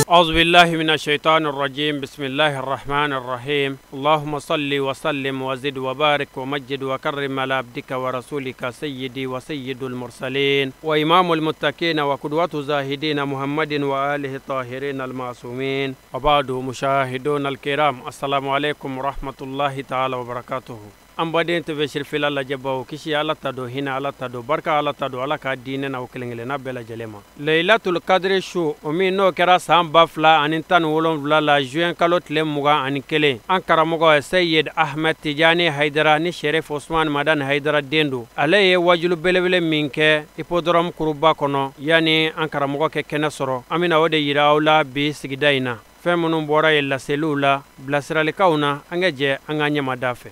أعوذ بالله من الشيطان الرجيم. بسم الله الرحمن الرحيم. اللهم صل وسلم وزد وبارك ومجد وكرم على عبدك ورسولك سيدي وسيد المرسلين وإمام المتقين وقدوة الزاهدين محمد وآله الطاهرين المعصومين. وبعد، مشاهدون الكرام، السلام عليكم ورحمة الله تعالى وبركاته. An baden TV sirifila lajɛbaw, kisi Ala ta don, hinɛ Ala ta don, barika Ala ta don, Ala ka diinɛ n'aw kelen kelenna bɛɛ lajɛlen ma. Leilatul Kadiri su o min n'o kɛra san 2017 la, juin kalo tile 21, an karamɔgɔ Seyid Ahmed Tijani Hayidara ni Sherif Osman Madani Hayidara den don, ale ye wajulu belebele min kɛ hippodrome kuruba kɔnɔ. Yanni an karamɔgɔ kɛ kɛnɛ sɔrɔ, an bɛna o de yira aw la bi sigida in na. Fɛn minnu bɔra yen laseliw la, bilasiralikaw na, an ka jɛ an ka ɲɛmada fɛ.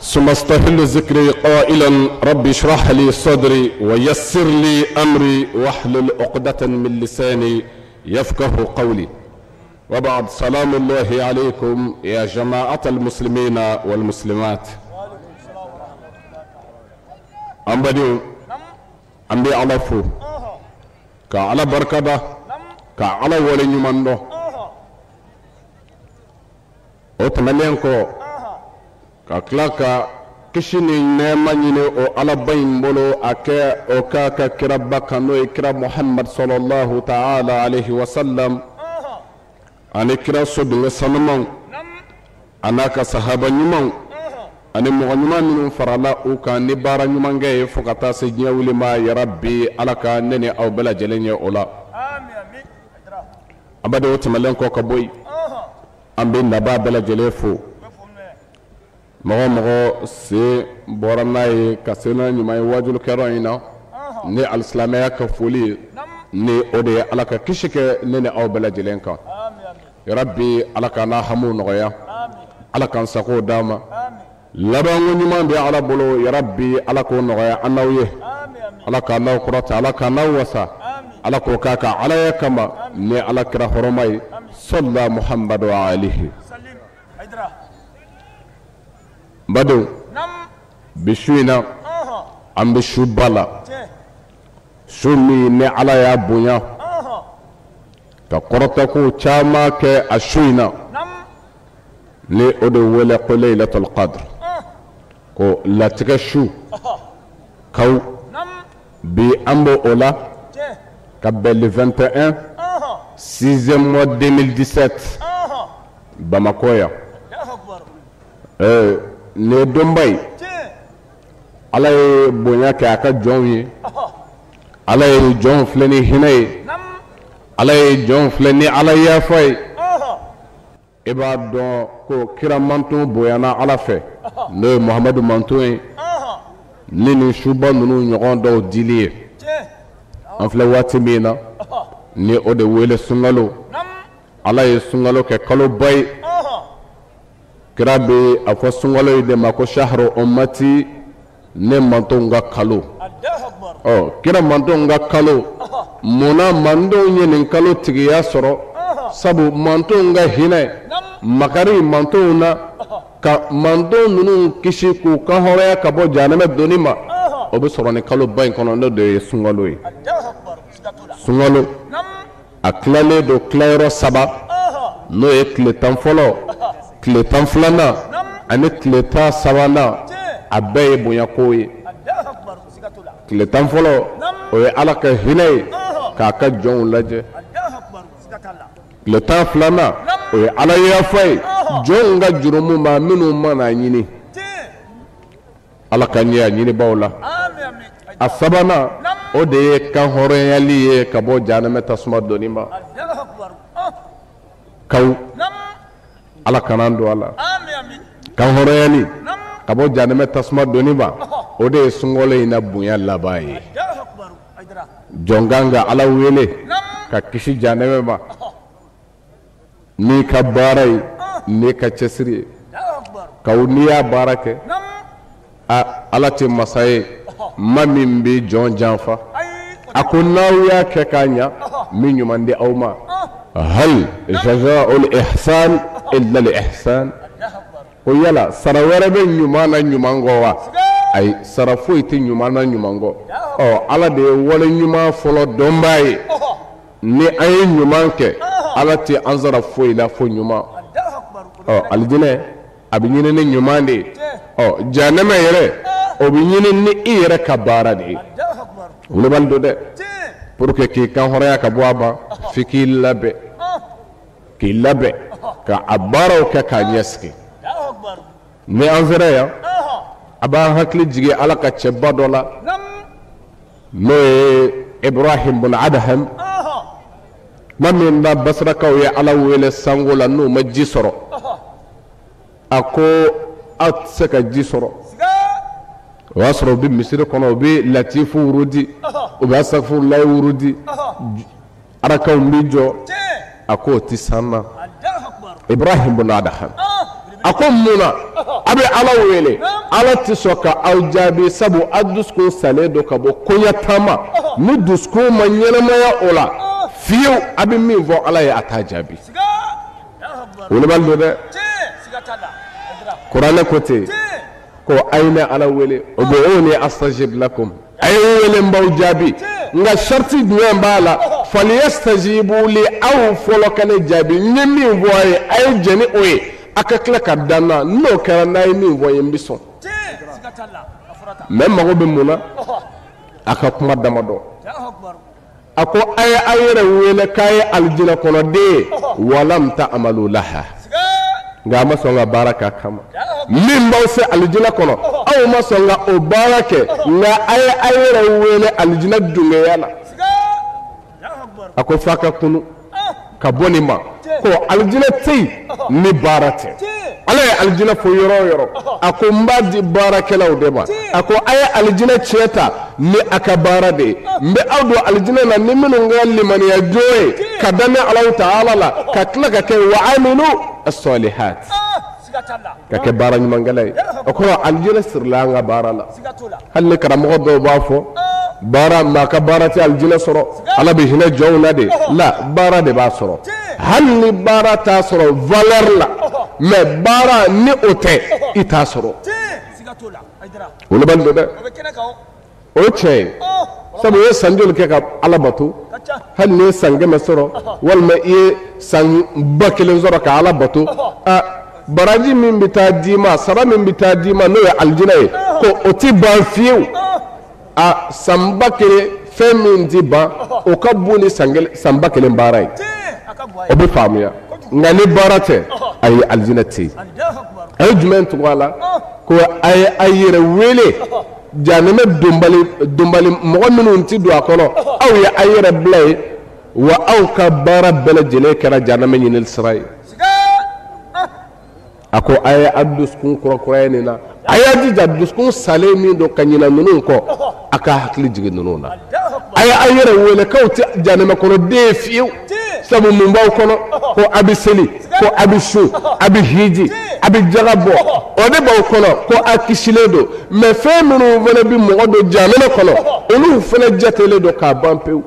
ثم استهل ذكري قائلا: رب اشرح لي صدري ويسر لي أمري واحلل عقدة من لساني يفقه قولي. وبعد، سلام الله عليكم يا جماعة المسلمين والمسلمات. An badenw, an bɛ Ala fo ka Ala barikada, ka Ala wale ɲuman dɔn. O tɛmɛnen kɔ, ka tila ka kisi ni nɛɛma ɲini o Alaba in bolo, a kɛ o k'a ka kiraba kan, n'o ye kira Muhammad sallallahu ta'ala alayhi wa sallam, ani kira sodenkɛ sanumanw, a n'a ka sahaba ɲumanw, ani mɔgɔ ɲuman minnu farala u kan ni baara ɲumankɛ ye fo ka taa se diɲɛ wuli ma. Yarabi, Ala ka ne ni aw bɛɛ lajɛlen ye o la. An badenw, tɛmɛlen kɔ ka bɔ yen, an bɛ nabaa bɛɛ lajɛlen fo. Mɔgɔ mɔgɔ sen bɔra n'a ye ka se n'a ɲuman ye wajulikɛyɔrɔ in na ni alisilamɛya ka foli ye, ni o de ye Ala ka kisi kɛ ne ni aw bɛɛ lajɛlen kan. Yarabi, Ala ka n'a hamiw nɔgɔya, Ala k'an sago d'an ma, labanko ɲuman bɛ Ala bolo. Yarabi, Ala k'o nɔgɔya an n'aw ye, Ala k'an n'aw kɔrɔta, Ala k'an n'aw wasa, Ala k'o k'a ka Alaya kama ni Ala kira hɔrɔma ye, sɔlla Muhammadu alihi. N badenw, bi su in na, an bɛ suba la, su min ni Ala y'a bonya ka kɔrɔtɛko caman kɛ a su in na, ni o de wele ko Laylatul Qadr, ko latigɛ su kaw. Bi an b'o o la ka bɛn le 21 sixième mois 2017, Bamakɔ yan. Nin ye donba ye, Ala ye bonya kɛ a ka jɔnw ye, Ala ye jɔnw filɛ ni hinɛ ye, Ala ye jɔnw filɛ ni Ala yafa ye. E b'a dɔn ko kira manton bonyana Ala fɛ, n'o ye Muhamadu manton ye, ni nin suba ninnu ɲɔgɔn dɔw dili ye. An filɛ waati min na, ni o de wele sunkalo. Ala ye sunkalo kɛ kaloba ye. Kira bɛ a fɔ sunkalo in de ma ko shahru ummati, ne mantonw ka kalo. Ɔ, kira mantonw ka kalo, munna mantonw ye nin kalo tigiya sɔrɔ? Sabu mantonw ka hinɛ makari mantonw na, ka manton ninnu kisi k'u kan hɔrɔnya ka bɔ jahanamɛ donni ma, o bɛ sɔrɔ nin kaloba in kɔnɔ, n'o de ye sunkalo ye. Sunkalo a tilalen don tilayɔrɔ saba, n'o ye tile 10 fɔlɔ, tile 12nan ani tile 13nan. A bɛɛ ye bonyako ye. Tile 10 fɔlɔ, o ye Ala ka hinɛ ye k'a ka jɔnw lajɛ. Tile 12nan, o ye Ala yafa ye jɔnw ka jurumu ma minnu mana ɲini. Ala ka ɲɛ a ɲinibaw la. A sabanan, o de ye kan hɔrɔnyali ye ka bɔ jahanamɛ tasuma donni ma. Kaw, Ala kana don a la. Kan hɔrɔnyali ka bɔ jahanamɛ tasuma donni ma, o de ye sunkalo in na bonya laban ye. Jɔn kan ka Ala wele ka kisi jahanamɛ ma n'i ka baara ye, n'i ka cɛsiri ye. Kaw, n'i y'a baara kɛ, a Ala tɛ masa ye ma min bɛ jɔn janfa. A ko n'aw y'a kɛ k'a ɲa, min ɲuman di aw ma. Hal jazaa'ul ihsan illa al ihsan. Ko yala sara wɛrɛ bɛ ɲuman na ɲuman kɔ wa? Ayi, sara foyi tɛ ɲuman na ɲuman kɔ. Ɔ, Ala de ye wale ɲuman fɔlɔ dɔnbaa ye. Ni an ye ɲuman kɛ, Ala tɛ an sara foyi la fo ɲuman. Ɔ alijinɛ a bɛ ɲini ni ɲuman de ye. Ɔ jahanama yɛrɛ o bɛ ɲini ni i yɛrɛ ka baara de ye. Wulibali don dɛ. Pour que k'i kan hɔrɔnya ka bɔ a ma f'i k'i labɛn. K'i labɛn ka a baaraw kɛ k'a ɲɛsigi. Ni an sera yan a b'an hakili jigin Ala ka cɛba dɔ la n'o ye Ibrahim bun Adham. Tuma min na Basirakaw ye Ala wele sango la n'u ma ji sɔrɔ, a ko aw tɛ se ka ji sɔrɔ. O y'a sɔrɔ u bɛ misiri kɔnɔ, u bɛ latifu wurudi, u bɛ asafurulayi wurudi, arakaw bɛ jɔ. A ko o tɛ san na. Ibrahim bun Adham a ko mun na a bɛ Ala wele, Ala tɛ sɔn ka aw jaabi sabu aw dusukun salen don ka bɔ koɲɛ taama. Ni dusukun ma ɲɛnamaya o la fiyewu, a bɛ min fɔ Ala ye a t'a jaabi. Wulibali don dɛ. Kuranɛ ko ten ko a ye ne Ala wele, ud'uni astajib lakum, a ye n wele n b'aw jaabi. Nka sariti jumɛn b'a la? Faliyastajibu li, aw fɔlɔ ka ne jaabi, n ye min fɔ a ye a ye jɛn ni o ye, a ka tila ka da n na. N'o kɛra n'a ye min fɔ n ye n bɛ sɔn. Mɛ n mago bɛ mun na? A ka kuma damadɔ. A ko a ye aw yɛrɛ wele k'a ye alijinɛ kɔnɔden ye, walam ta'malu laha, nka a ma sɔn ka baara k'a kama. Min b'aw se alijinɛ kɔnɔ, aw ma sɔn ka o baara kɛ, nka a ye aw yɛrɛ wele alijinɛ dungeya la. A ko f'a ka kunu ka bɔ nin ma ko alijinɛ tɛ yen ni baara tɛ. Ala ye alijinɛ fɔ yɔrɔ o yɔrɔ, a ko n b'a di baarakɛlaw de ma. A ko a ye alijinɛ tiɲɛ ta ni a ka baara de ye. N bɛ aw don alijinɛ na ni minnu ka limaniya jɔn ye ka da ne Alahu taala la, ka tila ka kɛ wa amilu as-salihat, ka kɛ baara ɲumankɛla ye. O kɔrɔ alijinɛ sirila an ka baara la. Hali ni karamɔgɔ dɔw b'a fɔ baara maa ka baara tɛ alijinɛ sɔrɔ, Ala bɛ hinɛ jɔnw na de la, baara de b'a sɔrɔ. Hali ni baara t'a sɔrɔ valeur la, mais baara ni o tɛ i t'a sɔrɔ. Wulibali don dɛ. O ye tiɲɛ ye. Sabu i ye san joli kɛ ka Ala bato, hali n'i ye san 100 sɔrɔ walima i ye san 1000 sɔrɔ ka Ala bato, a baraji min bɛ taa d'i ma, sara min bɛ taa d'i ma n'o ye alijinɛ ye, ko o tɛ ban fiyewu. A san 1000 fɛn min tɛ ban, o ka bon ni san 1000 baara ye. O bɛ faamuya. Nka ni baara tɛ, ayi alijinɛ tɛ yen. A ye jumɛn tugu a la? Ko a ye a yɛrɛ wele jahanama donbali mɔgɔ minnu tɛ don a kɔnɔ, aw ye a yɛrɛ bila yen, wa aw ka baara bɛɛ lajɛlen kɛra jahanama ɲinili sira ye. A ko a ye a dusukun kurakuraya nin na, a y'a jija dusukun salen min don ka ɲinɛ ninnu kɔ, a ka hakili jigin ninnu na. A ye a yɛrɛ wele k'aw tɛ jahanama kɔnɔ den ye fiyewu, sabu mun b'aw kɔnɔ? Ko a bɛ seli, ko a bɛ sun, a bɛ hiji, a bɛ jaga bɔ, o de b'aw kɔnɔ ko a kisilen don. Mɛ fɛn minnu fana bɛ mɔgɔ don jahanama kɔnɔ, olu fana jatelen don k'a ban pewu.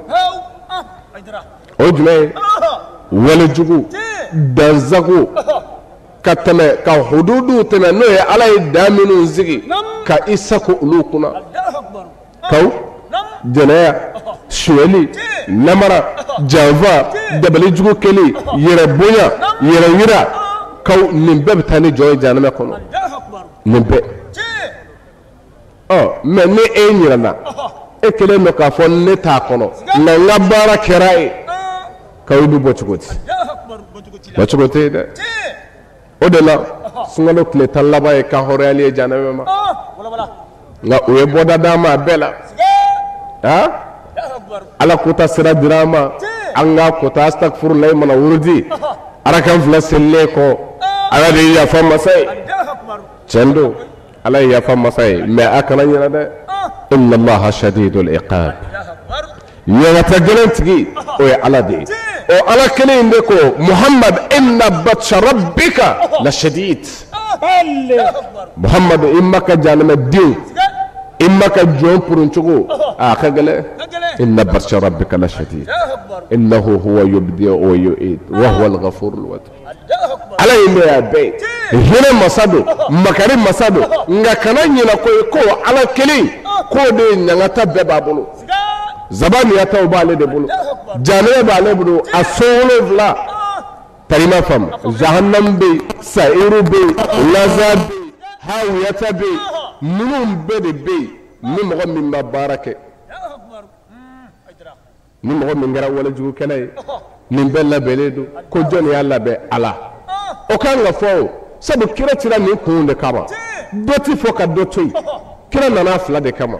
O ye jumɛn ye? Walejugu, dansago, ka tɛmɛ ka hududu tɛmɛ, n'o ye Ala ye dan minnu sigi ka i sago olu kunna. Kaw, jɛnɛya, sonyɛli, namara, janfa, dabalijugu kɛli, yɛrɛ bonya, yɛrɛ yira, kaw nin bɛɛ bɛ taa ni jɔn ye jahanama kɔnɔ. Nin bɛɛ. Ɔ mɛ ni e ɲinɛna, e kɛlen don k'a fɔ ne t'a kɔnɔ, nka n ka baara kɛra ye, kaw i bɛ bɔ cogo di? Bɔ cogo tɛ yen dɛ. O de la sunkalo tile 10 laban ye kan hɔrɔnyali ye jahanama ma. Nka u ye bɔda d'an ma a bɛɛ la. Ala kota sira dira an ma, an ka kota astagfirulayi mana wurudi arakan 2 selilen kɔ, Ala de ye yafa masa ye. Tiɲɛ don, Ala ye yafa masa ye, mɛ a kana ɲinɛ dɛ. Inna Allaha shadidul iqab. Ɲangata gɛlɛn tigi o ye Ala de ye. O Ala kelen in de ko Muhammad inna batsha rabbika la shadid. Muhammad i ma ka jahanama denw, i ma ka jɔn purun cogo, a ka gɛlɛn. Inna batsha rabbika la shadid. Innahu huwa yubdi'u wa yu'id wa huwa al-ghafurul wadud. Ala in de y'a bɛɛ ye. Hinɛ masa don, makari masa don, nka kana ɲinɛ ko ye ko Ala kelen k'o de ye ɲangata bɛɛ b'a bolo. Zabaniyataw b'ale de bolo, jahanama b'ale bolo, a so 7 Tarima faamu jahannam bɛ yen sa'iru bɛ yen laza bɛ yen hawiyata bɛ yen ninnu bɛɛ de bɛ yen ni mɔgɔ min ma baara kɛ ni mɔgɔ min kɛra walejugukɛla ye nin bɛɛ labɛnnen don ko jɔnni y'a labɛn Ala o kan ka fɔ o sabu kira cira nin kun de kama dɔ ti fɔ ka dɔ to yen kira nana fila de kama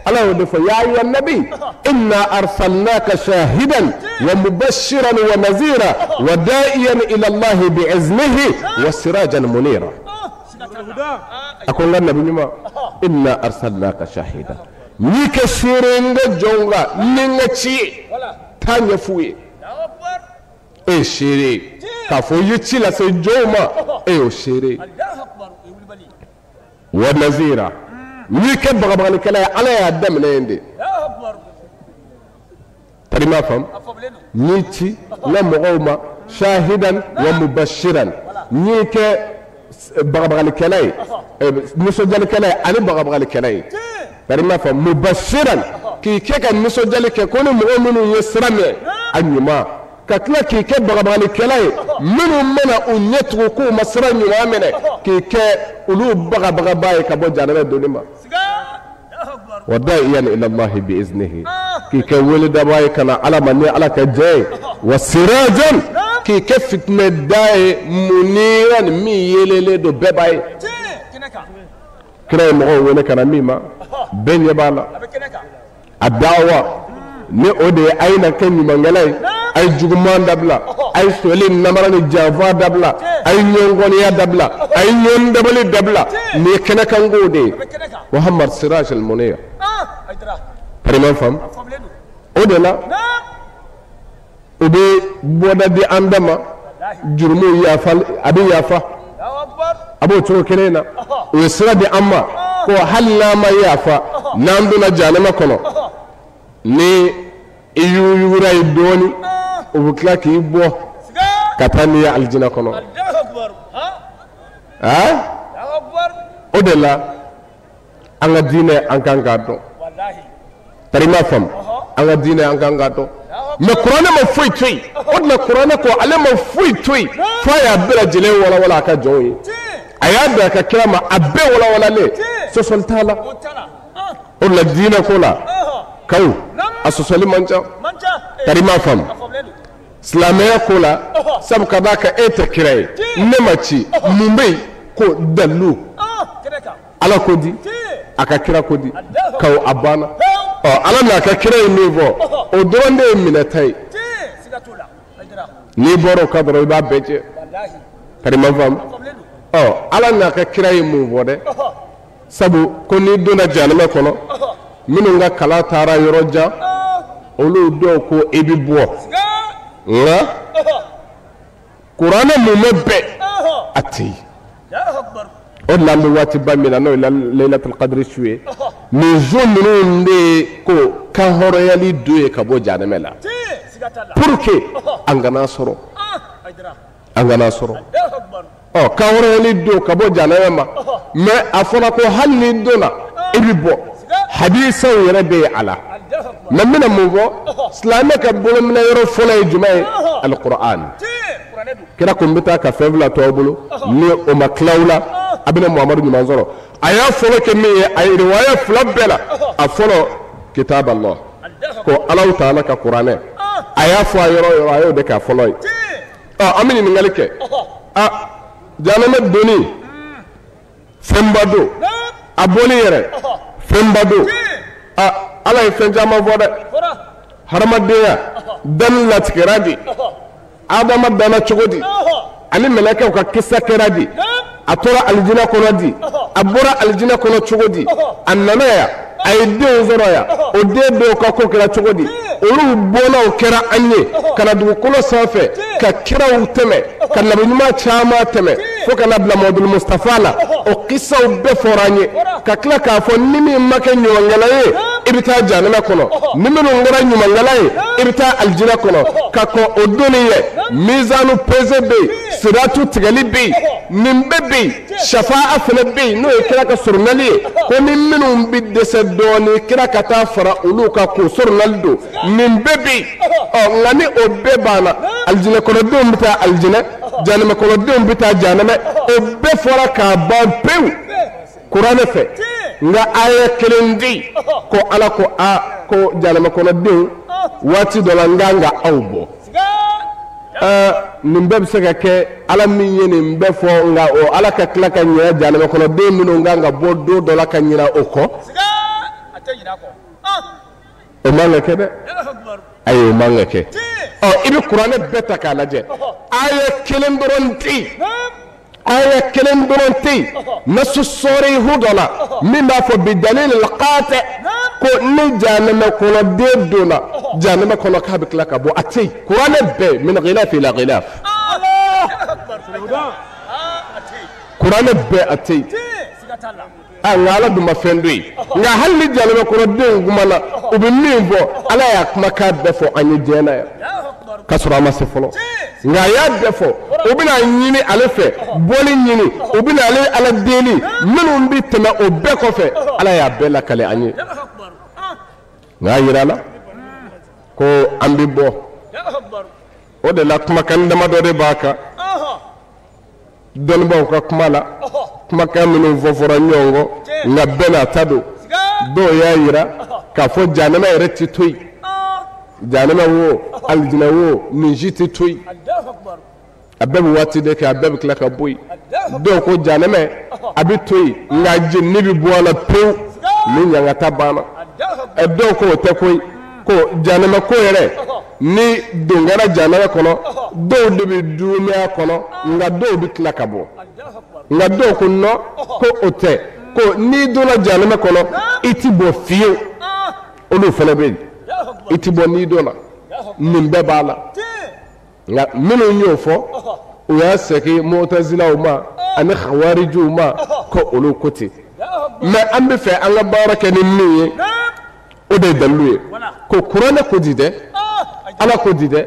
Ala y'o de fɔ ya ayyuhan nabi inna arsalnaka shahidan wa mubashiran wa nazira wa da'iyan ila Allahi bi'iznihi wa sirajan munira a ko n ka nabi ɲuman inna arsalnaka shahidan n'i kɛ seere n ka jɔnw kan ni n ka ci ye taa ɲɛf'u ye e ye seere ye k'a fɔ i ye ci lase jɔnw ma e y'o seere ye wa nazira n'i kɛ bagabagalikɛla ye Ala y'a daminɛ yen de tarima faamu n'i ci n ka mɔgɔw ma shahidan wa mubashiran n'i kɛ bagabagalikɛla ye nisɔndiyalikɛla ye ani bagabagalikɛla ye tarima faamu mubashiran k'i kɛ ka nisɔndiyali kɛ ko ni mɔgɔ minnu ye sira minɛ a ɲuman ka tila k'i kɛ bagabagalikɛla ye minnu mana u ɲɛ tugu k'u ma sira ɲuman minɛ k'i kɛ olu bagabagaba ye ka bɔ jahanama donni ma wa da'iyan ila Allahi bi iznihi k'i kɛ weledaba ye ka na Ala ma ni Ala ka jɛ ye wa sirajan k'i kɛ fitinɛ da ye muniran min yeelelen don bɛɛ b'a ye kira ye mɔgɔw wele ka na min ma bɛɛ ɲɛ b'a la a dawa ni o de ye a ye na kɛ ɲumankɛla ye a ye juguman dabila a ye sonyali namara ni janfa dabila a ye ɲɔgɔnkɔniya dabila a ye ɲɔgɔn dabali dabila nin ye kɛnɛkankow de ye Muhammad Siraj al-Munir parima faamu o de la o bɛ bɔda di an bɛɛ ma jurumuw yafa a bɛ yafa a b'o cogo kelen na o ye sira di an ma ko hali n'an ma yafa n'an donna jahanama kɔnɔ ni i yuguyugura ye dɔɔni o bɛ tila k'i bɔ ka taa n'i ye alijinɛ kɔnɔ o de la an ka diinɛ an kan k'a dɔn tarima faamu an ka diinɛ an kan k'a dɔn mɛ kuranɛ ma foyi to yen o de la kuranɛ ko ale ma foyi to yen f'a y'a bɛɛ lajɛlen walawala a ka jɔnw ye a y'a bɛn a ka kira ma a bɛɛ walawalalen sɔsɔli t'a la o de la diinɛ ko la kaw a sɔsɔli man ca tarima faamu silamɛya ko la sabu ka d'a kan e tɛ kira ye ne ma ci mun bɛ yen ko dalilu Ala ko di a ka kira ko di kaw a banna ɔ Ala n'a ka kira ye min fɔ o dɔrɔn de ye minɛta ye n'i bɔra o kan dɔrɔn i b'a bɛɛ jɛ tarima faamu ɔ Ala n'a ka kira ye mun fɔ dɛ sabu ko n'i donna jahanama kɔnɔ minnu ka kalan taara yɔrɔ jan olu dɔw ko i bɛ bɔ nka kuranɛ mun bɛ bɛn a tɛ yen o de la an bɛ waatiba min na n'o ye Laylatul Qadri su ye nin su ninnu de ye ko kanhɔrɔnyali don ye ka bɔ jahanama la pour que an kana sɔrɔ an kana sɔrɔ ɔ kanhɔrɔnyali don ka bɔ jahanama ma mais a fɔra ko hali n'i donna i bɛ bɔ hadisaw yɛrɛ bɛ yen a la mais n bɛna mun fɔ silamɛ ka bolominɛ yɔrɔ fɔlɔ ye jumɛn ye alikuran kira ko n bɛ taa ka fɛn fila to aw bolo ni o ma tila aw la a bɛna Muhamadu ɲuman sɔrɔ a y'a fɔlɔ kɛ min ye a ye riwaya fila bɛɛ la a fɔlɔ kitab Allah ko Alahu taala ka kuranɛ a y'a fɔ a yɔrɔ o yɔrɔ a y'o de k'a fɔlɔ ye ɔ an bɛ ɲininkali kɛ a jahanama donni fɛnba don a bɔli yɛrɛ fɛnba don a Ala ye fɛn caman fɔ dɛ hadamadenya danni latigɛra di Adama danna cogo di ani mɛlɛkɛw ka kisa kɛra di a tora alijinɛ kɔnɔ di a bɔra alijinɛ kɔnɔ cogo di a nana yan a ye denw sɔrɔ yan o den dɔw ka ko kɛra cogo di olu bɔnnaw kɛra an ye ka na dugukolo sanfɛ ka kiraw tɛmɛ ka nabi ɲuman caman tɛmɛ fo ka na bila Muhamadu Mustafa la o kisaw bɛɛ fɔra an ye ka tila k'a fɔ ni min ma kɛ ɲumankɛla ye i bɛ taa jahanama kɔnɔ ni minnu kɛra ɲumankɛla ye i bɛ taa alijinɛ kɔnɔ ka kɔn o donni ɲɛ mizanu peze bɛ yen siratu tigɛli bɛ yen nin bɛɛ bɛ yen shafa'a fana bɛ yen n'o ye kira ka soronali ye ko ni minnu bɛ dɛsɛ dɔɔnin kira ka taa fara olu kan k'o soronali don nin bɛɛ bɛ yen ɔ nka ni o bɛɛ banna alijinɛ kɔnɔdenw bɛ taa alijinɛ, jahanama kɔnɔdenw bɛ taa jahanama, o bɛɛ fɔra k'a ban pewu kuranɛ fɛ. Nka aya kelen di ko Ala ko a ko jahanama kɔnɔdenw waati dɔ la n kan ka aw bɔ. Nin bɛɛ bɛ se ka kɛ Ala min ye nin bɛɛ fɔ, nka o Ala ka tila ka ɲinɛ jahanama kɔnɔden minnu kan ka bɔ don dɔ la ka ɲinɛ o kɔ, o man ka kɛ dɛ. Ayi, o man ka kɛ. Ɔ, i bɛ kuranɛ bɛɛ ta k'a lajɛ, aya kelen dɔrɔn tɛ yen, aya kelen dɔrɔn tɛ yen nasu sɔrihu dɔ la min b'a fɔ bi dalil al-qati ko ni jahanama kɔnɔden donna jahanama kɔnɔ k'a bɛ tila ka bɔ, a tɛ yen. Kuranɛ bɛɛ min ghilaf ila ghilaf, kuranɛ bɛɛ a tɛ yen. A nka Ala dun ma fɛn to yen. Nka hali ni jahanama kɔnɔdenw kumana, u bɛ min fɔ, Ala y'a kumakan bɛɛ fɔ an ye diɲɛ na yan k'a sɔrɔ a ma se fɔlɔ. Nka a y'a bɛɛ fɔ, u bɛna ɲini ale fɛ, bɔli ɲini, u bɛna ale Ala deli, minnu bɛ tɛmɛ o bɛɛ kɔfɛ, Ala y'a bɛɛ lakale an ye. Nka a yira la ko an bɛ bɔ. O de la kumakan damadɔ de b'a kan dɔnnibaaw ka kuma la, kumakan minnu fɔ fɔra ɲɔgɔn kɔ, nka bɛɛ n'a ta don. Dɔw y'a yira k'a fɔ jahanama yɛrɛ tɛ to yen, jahanama wo, alijinɛ wo, nin si tɛ to yen, a bɛɛ bɛ waati de kɛ, a bɛɛ bɛ tila ka bɔ yen. Dɔw ko jahanama a bɛ to yen, nka jenini bɛ bɔ a la pewu ni ɲangata banna. Dɔw ko o tɛ koyi, ko jahanama ko yɛrɛ ni don kɛra jahanama kɔnɔ, dɔw de bɛ duumɛ a kɔnɔ, nka dɔw bɛ tila ka bɔ. Nka dɔw ko nɔ, ko o tɛ, ko n'i donna jahanama kɔnɔ i ti bɔ fiyewu, olu fana bɛ yen, i ti bɔ n'i donna. Nin bɛɛ b'a la. Nka minnu y'o fɔ, u y'a segin mutazilaw ma ani khawarijiw ma ko olu ko ten. Mɛ an bɛ fɛ an ka baara kɛ ni min ye, o de ye dalilu ye ko kuranɛ ko di dɛ, Ala ko di dɛ.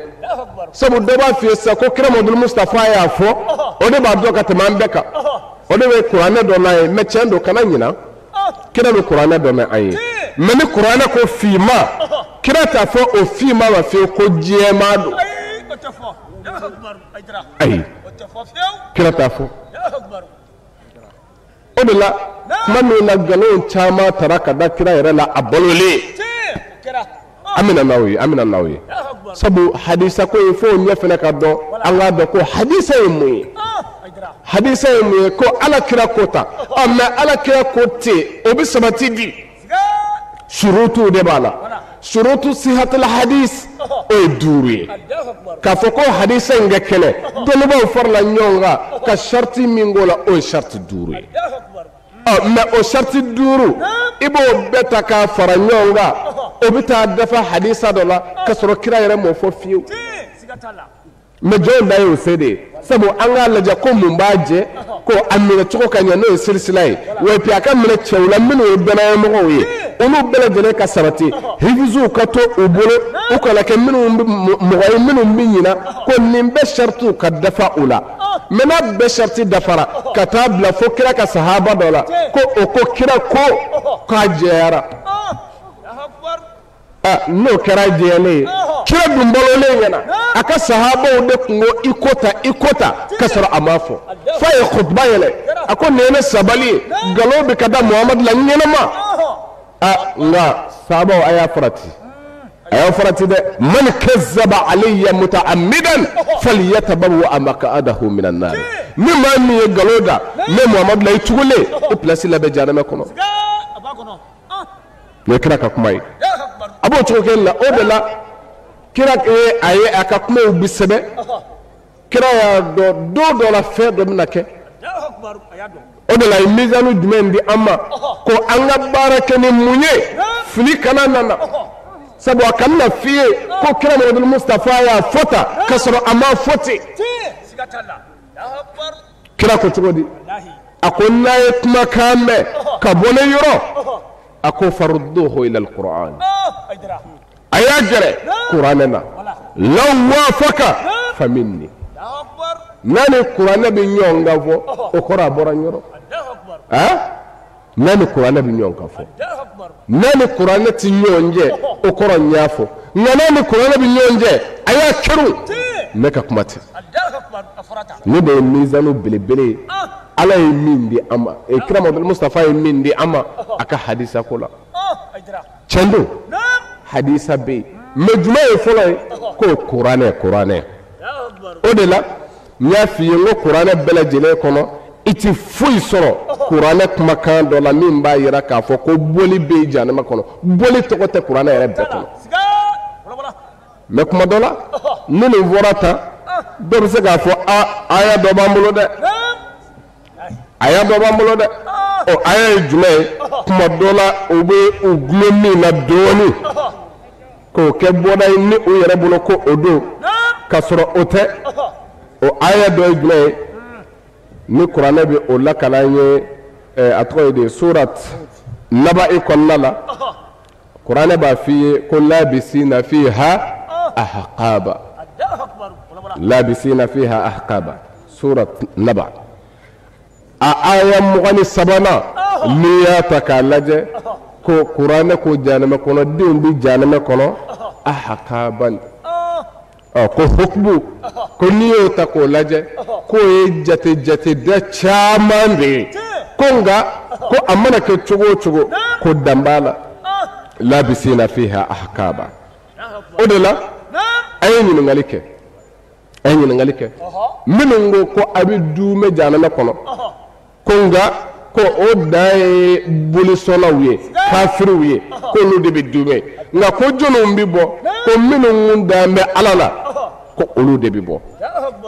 Sabu dɔ b'a f'i ye sisan ko kira Muhamadu Mustafa y'a fɔ, o de b'a dɔn ka tɛmɛ an bɛɛ kan, o de bɛ kuranɛ dɔn n'a ye. Mɛ tiɲɛ don, kana ɲina, kira bɛ kuranɛ dɔn n'an ye. Mɛ ni kuranɛ ko finma, kira t'a fɔ o finma ma fiyewu ko jɛman don. Ayi, kira t'a fɔ. O de la kuma min na nkalon caman tara ka da kira yɛrɛ la a balolen, an bɛna n'aw ye, an bɛna n'aw ye. Sabu hadisa ko ye fo ɲɛ fana ka dɔn, an k'a dɔn ko hadisa ye mun ye, hadisa ye mun ye, ko Ala kira ko ta. Ɔ, mɛ Ala kira ko ten, o bɛ sabati di, surutu de b'a la. Surutu sihatul hadis o ye 5 ye. K'a fɔ ko hadisa in kɛ kɛnɛ, dɔnnibaaw farala ɲɔgɔn kan ka sariti min k'o la, o ye sariti 5 ye. Ɔ, mɛ o sariti 5 i b'o bɛɛ ta k'a fara ɲɔgɔn kan, o bɛ taa dafa hadisa dɔ la k'a sɔrɔ kira yɛrɛ m'o fɔ fiyewu. Mɛ jɔn da y'o se de ye. Sabu an k'a lajɛ ko mun b'a jɛ, ko a minɛ cogo ka ɲɛ, n'o ye silisila ye, wa epi a ka minɛ cɛw la minnu ye danayamɔgɔw ye, olu bɛɛ lajɛlen ka sabati, hifizuw ka to u bolo, u kana kɛ minnu mɔgɔ ye minnu bɛ ɲina, ko nin bɛɛ saritiw ka dafa u la. Mɛ n'a bɛɛ sariti dafara ka taa bila fo kira ka sahaba dɔ la, ko o ko kira ko k'a jɛyara. N'o kɛra jɛlen ye, kira dun balolen ɲɛna, a ka sahabaw de tun ko i ko ta, i ko ta, k'a sɔrɔ a m'a fɔ. F'a ye kutuba yɛlɛ, a ko nin ye ne sabali ye, nkalon bɛ ka da Muhamadu la ɲɛnama. Nka sahabaw a y'a farati, a y'a farati dɛ. Man kazzaba alayya muta'ammidan falyatabawwa maq'adahu minan nar. Ni maa min ye nkalon da ne Muhamadu la, i tugulen, i pilasi labɛn jahanama kɔnɔ. Nin ye kira ka kuma ye. A b'o cogo kelen la. O de la kira ye a ye a ka kumaw bi sɛbɛn. Kira y'a dɔn don dɔ la fɛn dɔ bɛna kɛ. O de la a ye mizanu jumɛn di an ma, ko an ka baara kɛ ni mun ye, fili kana nana. Sabu a kana na f'i ye ko kira Muhamadu Mustafa y'a fɔ tan k'a sɔrɔ a m'a fɔ ten. Kira ko cogo di? A ko n'a ye kumakan mɛn ka bɔ ne yɔrɔ, a ko farudduhu ila alquran, a y'a gɛrɛ kuranɛ na, law wafaka faminni. N'a ni kuranɛ bɛ ɲɔgɔn kan fɔ, o kɔrɔ a bɔra n yɔrɔ. N'a ni kuranɛ bɛ ɲɔgɔn kan fɔ, n'a ni kuranɛ tɛ ɲɔgɔn jɛ, o kɔrɔ n y'a fɔ. Nka n'a ni kuranɛ bɛ ɲɔgɔn jɛ, a y'a kɛrun. Ne ka kuma tɛ. Ne de ye mizanu belebele ye. Ala ye min di an ma, kira Muhamadu Mustafa ye min di an ma a ka hadisa ko la. Tiɲɛ don, hadisa bɛ yen. Mais jumɛn ye fɔlɔ ye? Ko kuranɛ, kuranɛ. O de la n y'a f'i ye n ko kuranɛ bɛɛ lajɛlen kɔnɔ i ti foyi sɔrɔ kuranɛ kumakan dɔ la min b'a yira k'a fɔ ko boli bɛ yen jahanama kɔnɔ. Boli tɔgɔ tɛ kuranɛ yɛrɛ bɛɛ kɔnɔ. Mais kuma dɔ la ni nin fɔra tan, dɔ bɛ se k'a fɔ a aya dɔ b'an bolo dɛ, aya dɔ b'an bolo dɛ. Ɔ aya ye jumɛn ye? Kuma dɔ la u bɛ u gulon min na dɔɔnin k'o kɛ bɔda ye ni u yɛrɛ bolo ko o don, k'a sɔrɔ o tɛ. O aya dɔ ye jumɛn ye? Ni kuranɛ bɛ o lakala an ye, a tɔgɔ ye de surat Naba'i kɔnɔna la, kuranɛ b'a f'i ye ko labisina fiha ahqaba, labisina fiha ahqaba, surat Naba a aya 23nan n'i y'a ta k'a lajɛ ko kuranɛ ko jahanama kɔnɔ denw bɛ jahanama kɔnɔ ahqaban. Ɔ ko hukumu ko n'i y'o ta k'o lajɛ k'o ye jate jateda caman de ye, ko nka ko a mana kɛ cogo o cogo ko dan b'a la, labisina fiha ahqaba. O de la a ye ɲininkali kɛ, a ye ɲininkali kɛ minnu ko ko a bɛ duumɛ jahanama kɔnɔ, ko nka ko o dan ye bolisɔnnaw ye, kafiriw ye, k'olu de bɛ duumɛ, nka ko jɔnniw bɛ bɔ? Ko minnu dan bɛ Ala la, ko olu de bɛ bɔ.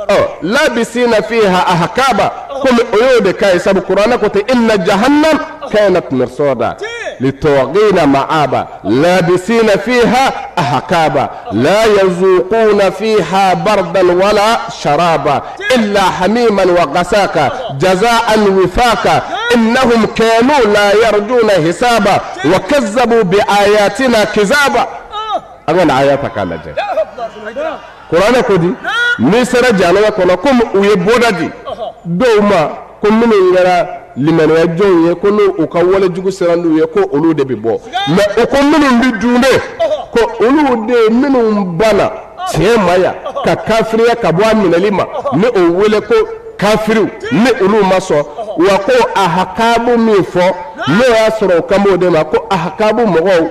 Ɔ labisina fiha ahqaba, komi o y'o de k'a ye, sabu kuranɛ ko ten inna jahannam kanat mirsada للطاغين مآبا لابسين فيها أحقابا لا يذوقون فيها بردا ولا شرابا إلا حميما وغساقا جزاء وفاقا إنهم كانوا لا يرجون حسابا وكذبوا بآياتنا كذابا. أنا آياتك على جاي قرآن كودي نسرة جانوا كنا كم ويبودي دوما كم من يرى limaniya jɔnw ye ko n'u u ka wale jugu sera n'u ye ko olu de bɛ bɔ, mɛ u ko minnu bɛ dunde ko olu de minnu banna tiɲɛ ma yan ka kafiriya ka bɔ a minɛli ma ni o wele ko kafiriw ni olu ma sɔn, wa ko ahakabu min fɔ n'o y'a sɔrɔ o kan b'o de ma ko ahakabu mɔgɔw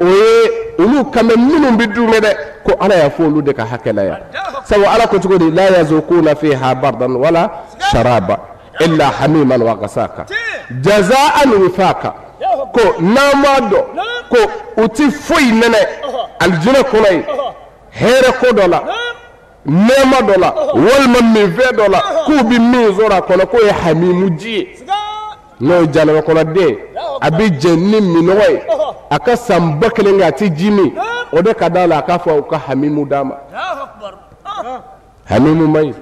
o ye olu kan bɛ minnu bɛ dunde dɛ, ko Ala y'a fɔ olu de ka hakɛ la yan, sabu Ala ko cogo di la yazukuna fiha bardan wala sharaba illa hamiman wa gasaka jazaan wifaka, ko n'an m'a dɔn ko u ti foyi nɛnɛ alijinɛ kɔnɔ yen hɛrɛ ko dɔ la, nɛɛma dɔ la, walima minfɛn dɔ la k'u bɛ min sɔrɔ a kɔnɔ k'o ye hamimu ji ye, n'o ye jahanama kɔnɔden a bɛ jɛn ni minɔgɔ ye a ka san 1000 kɛ a ti ji min, o de ka d'a la a k'a fɔ u ka hamimu d'a ma. Hamimu man ɲi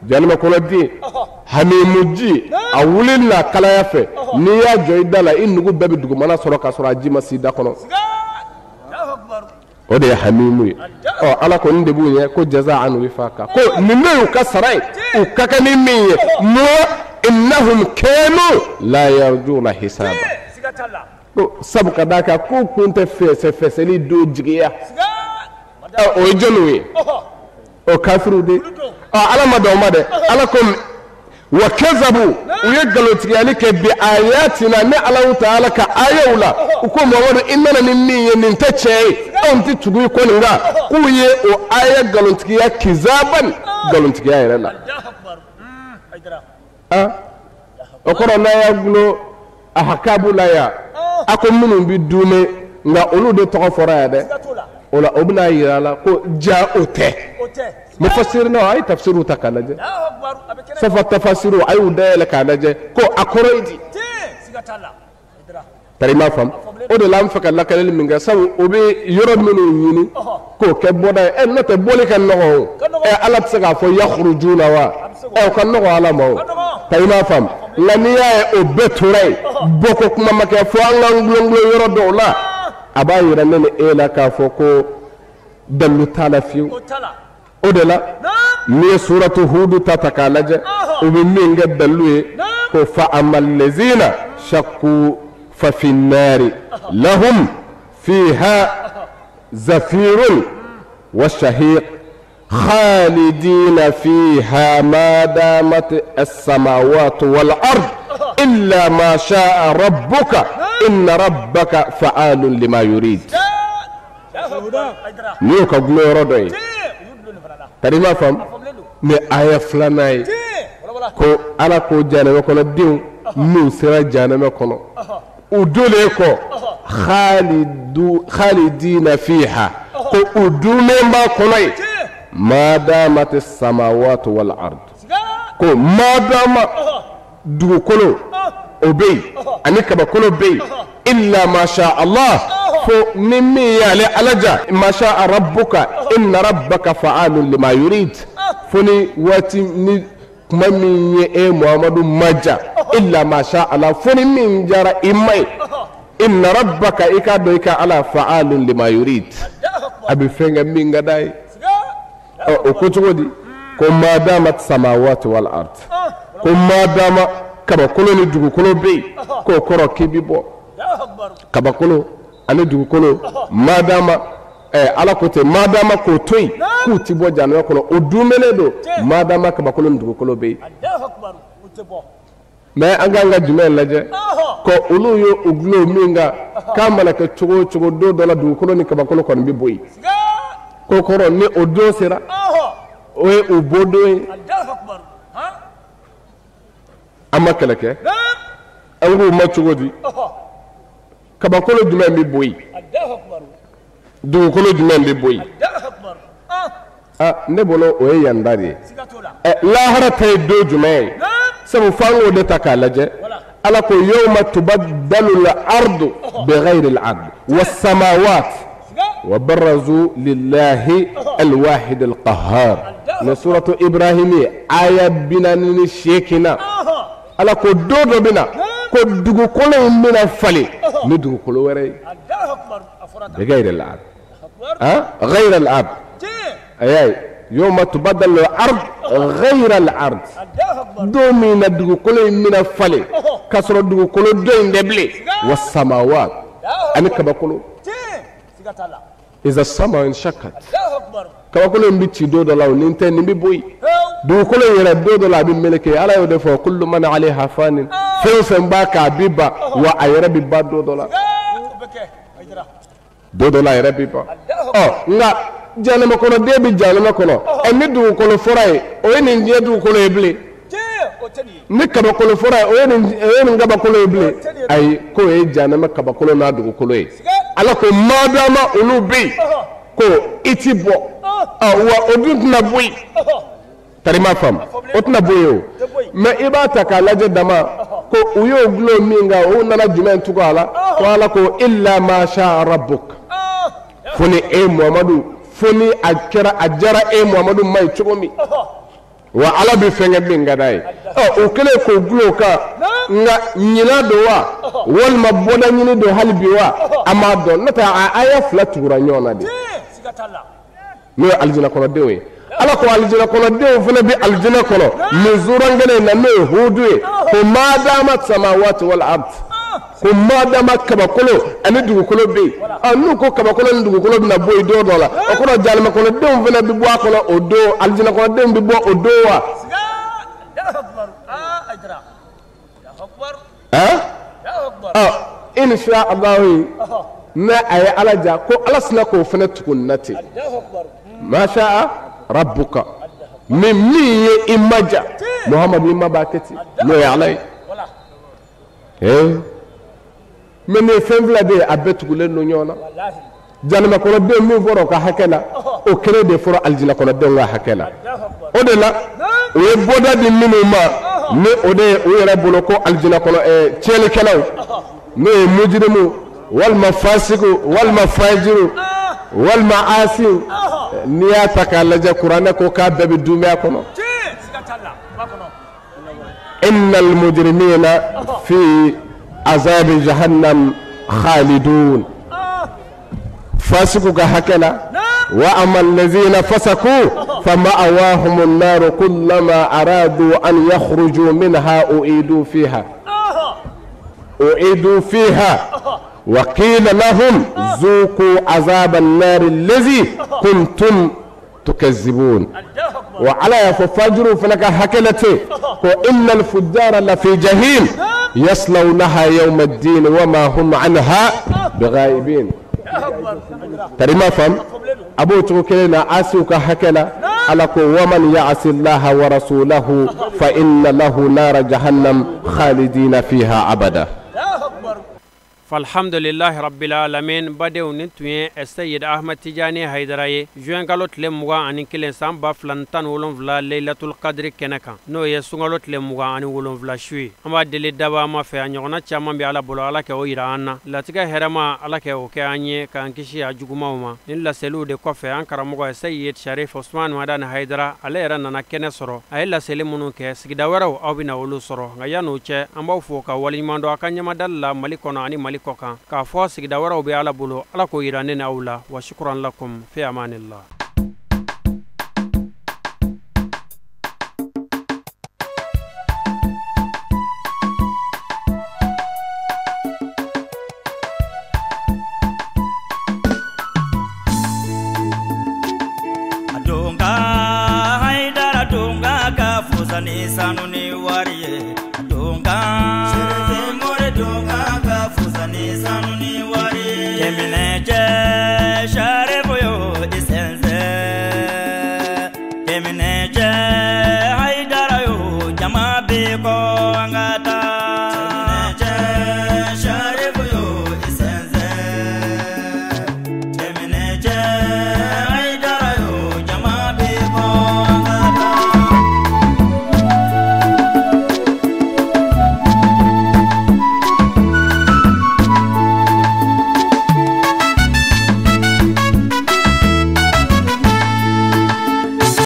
jahanama kɔnɔden hamimu ji a wuli n'a kalaya fɛ n'i y'a jɔ i da la i nugu bɛɛ bɛ dugumana sɔrɔ k'a sɔrɔ a ji ma s'i da kɔnɔ, o de ye hamimu ye. Ɔ Ala ko nin de b'u ɲɛ ko jazaan wifaka, ko nin de y'u ka sara ye, u ka kan ni min ye, mɔ innahum kanu la yarjuna hisaba, ko sabu ka d'a kan k'u kun tɛ fɛsɛ fɛsɛli don jigiya. O ye jɔnniw ye? O kafiriw de. Ɔ Ala ma dan o ma dɛ, Ala ko wa kazabu, u ye nkalontigiyali kɛ bi ayatina ne Alahu taala ka ayaw la, u ko Muhamadu i nana ni min ye nin tɛ tiɲɛ ye, anw tɛ tugu i kɔ nin kan, k'u ye o aya nkalontigiya kizaban nkalontigiya yɛrɛ la. O kɔrɔ n'a y'a gulo ahakabu la yan, a ko minnu bɛ duumɛ nka olu de tɔgɔ fɔra yan dɛ, o la o bɛna yira a la ko ja o tɛ. Mufasirinaw a ye tafsiriw ta k'a lajɛ, safa tafasiriw a y'u dayɛlɛ k'a lajɛ ko a kɔrɔ ye di. Tari i m'a faamu? O de la an fɛ ka lakaleli min kɛ, sabu o bɛ yɔrɔ minnu ɲini k'o kɛ bɔda ye. N'o tɛ bɔli ka nɔgɔn o, Ala tɛ se k'a fɔ yakhrujuna wa, o ka nɔgɔn Ala ma o. Tari i m'a faamu? Nka n'i y'a ye o bɛɛ tora yen, bɔko kuma ma kɛ fo an k'an gulon yɔrɔ dɔw la, a b'a yira ne ni e la k'a fɔ ko dalilu t'a la fiyewu. O de la n'i ye suratu Hudu ta k'a lajɛ, u bɛ min kɛ dalilu ye ko fa amal lezina shakku fa fi nari lahum fiha zafirun wa shahiq Khalidina fiha ma damat as-samawati wal ard illa ma sha'a rabbuka inna rabbaka fa'alun lima yurid. Ni y'o ka gulon yɔrɔ dɔ ye tari ma faamu ni aya filanan ye ko Ala ko jahanama kɔnɔdenw n'u sera jahanama kɔnɔ u donnen kɔ khalidina fiha ko u dunnen b'a kɔnɔ yen ma damat as-samawati wal ard ko ma dama dugukolo o bɛ yen ani kabakolo bɛ yen illa ma sha Allah fo ni min y'ale Ala ja ma sha rabbuka inna rabbaka fa'alun lima yurid fo ni waati ni kuma min ye e Muhammadu ma ja illa ma sha Allah fo ni min jara i ma ye inna rabbaka i k'a dɔn i ka Ala fa'alun lima yurid a bɛ fɛn kɛ min ka d'a ye. O ko cogo di ko ma damat samawati wal ard ko ma dama kabakolo ni dugukolo bɛ yen k'o kɔrɔ k'i bɛ bɔ kabakolo ani dugukolo ma dama Ala ko ten ma dama k'o to yen k'u ti bɔ jahanama kɔnɔ o dunmɛnen don ma dama kabakolo ni dugukolo bɛ yen. Mais an k'an ka jumɛn lajɛ ko olu ye u gulon min kan k'a mana kɛ cogo o cogo don dɔ la dugukolo ni kabakolo kɔni bɛ bɔ yen ko kɔrɔ ni o don sera o ye u bɔ don ye. An ma kɛlɛ kɛ an k'u ma cogo di kabakolo jumɛn bɛ bɔ yen dugukolo jumɛn bɛ bɔ yen ne bolo o ye yan da de ye. Lahara ta ye don jumɛn ye sabu f'an k'o de ta k'a lajɛ Ala ko yawma tubaddalu al-ardu bighayri al-ard was-samawat wa barazu lillahi al-wahid al-qahhar ni suratu Ibrahim ye aya 48 na Ala ko don dɔ bɛ na ko dugukolo in bɛna falen ni dugukolo wɛrɛ ye bighayri al-ard ghayra al-ard ayi yawma tubaddalu al-ard ghayra al-ard don min na dugukolo in bɛna falen k'a sɔrɔ dugukolo dɔ in tɛ bilen was-samawat ani kabakolo iza sama inshaqqat kabakolo in bɛ ci don dɔ la o ni tɛ nin bɛ bɔ yen dugukolo in yɛrɛ don dɔ la a bɛ meleke Ala y'o de fɔ kullu man alayha fanin fɛn o fɛn b'a kan a bɛ ban wa a yɛrɛ bɛ ban don dɔ la don dɔ la a yɛrɛ bɛ ban nka jahanama kɔnɔden bɛ jahanama kɔnɔ ni dugukolo fɔra ye o ye nin diɲɛ dugukolo ye bilen ni kabakolo fɔra ye o ye nin kabakolo ye bilen ayi k'o ye jahanama kabakolo n'a dugukolo ye Ala ko madama olu bɛ yen ko i ti bɔ wa o dun tɛna bɔ yen tari ma faamu o tɛna bɔ yen o mais i b'a ta k'a lajɛ dama ko u y'o gulon min kan o nana jumɛn tugu a la ko Ala ko illa ma sha rabbuk fo ni e Muhamadu fo ni a kɛra a jara e Muhamadu ma ye cogo min wa Ala bɛ fɛn kɛ min ka d'a ye o kɛlen k'o gulon o kan nka ɲinan don wa walima bɔda ɲini don hali bi wa an m'a dɔn n'o tɛ a aya fila tugura ɲɔgɔn na de n'o ye alijinɛ kɔnɔdenw ye. Ala ko alijinɛ kɔnɔdenw fana bɛ alijinɛ kɔnɔ nin zuran kelen in na n'o ye Hudu ye ko madama samawati wal ard ko madama kabakolo ani dugukolo bɛ yen n'u ko kabakolo ni dugukolo bɛna bɔ yen don dɔ la o kɔrɔ jahanama kɔnɔdenw fana bɛ bɔ a kɔnɔ o don alijinɛ kɔnɔdenw bɛ bɔ o don wa. Insha Allahu n'a a ye Ala ja ko Ala sina k'o fana tugu nin na ten ma sha rabbuka min ye i ma ja Muhamadu i ma b'a kɛ ten n'o ye Ala ye. Mais nin fɛn fila de ye a bɛɛ tugulen don ɲɔgɔn na jahanama kɔnɔdenw min fɔra o ka hakɛ la o kelen de fɔra alijinɛ kɔnɔdenw ka hakɛ la o de la u ye bɔda di minnu ma ni o de ye u yɛrɛ bolo ko alijinɛ kɔnɔ tiɲɛnikɛlaw n'o ye mujirimu walima fasiku walima fajiru walima asiw n'i y'a ta k'a lajɛ kuranɛ ko k'a bɛɛ bɛ dunbɛ a kɔnɔ innal mujrimina fi azabi jahannam khalidun fasiku ka hakɛ la wa amma allazina fasaku fama'awahum an-nar kullama aradu an yakhruju minha u'idu fiha wa qila lahum zuqu azab an-nar allazi kuntum tukazibun. Wa ala y'a fɔ fajiriw fana ka hakɛ la ten ko innal fujjara lafi jahim yaslawnaha yawma ad-din wa ma hum anha bighaibin. Tari ma faamu a b'o cogo kelen na asiw ka hakɛ la ala ko waman ya'si allaha wa rasulahu fa inna lahu nara jahannam khalidina fiha abada. Falhamdulillahi rabbil alamin. Badenw, nin tun ye Seyid Ahmad Tijani Hayidara ye juin kalo tile 21 san 2017 Laylatul Qadri kɛnɛ kan, n'o ye sunkalo tile 27 su ye. An b'a deli daba ma fɛ, a ɲɔgɔnna caman bɛ Ala bolo, Ala kɛ o yira an na. Latigɛ hɛrɛma, Ala kɛ o kɛ an ye k'an kisi a jugumanw ma. Nin laseliw de kɔfɛ, an karamɔgɔ Seyid Sharif Osman Madani Hayidara, ale yɛrɛ nana kɛnɛ sɔrɔ. A ye laseli minnu kɛ sigida wɛrɛw, aw bɛna olu sɔrɔ. Nka yan'o cɛ, an b'aw fo ka waleɲuman dɔn a ka ɲɛmadali la Mali kɔnɔ ani Mali kɔ kan, k'a fɔ sigida wɛrɛw bɛ Ala bolo, Ala k'o yira ne n'aw la. Wa shukran lakum fi amanillah.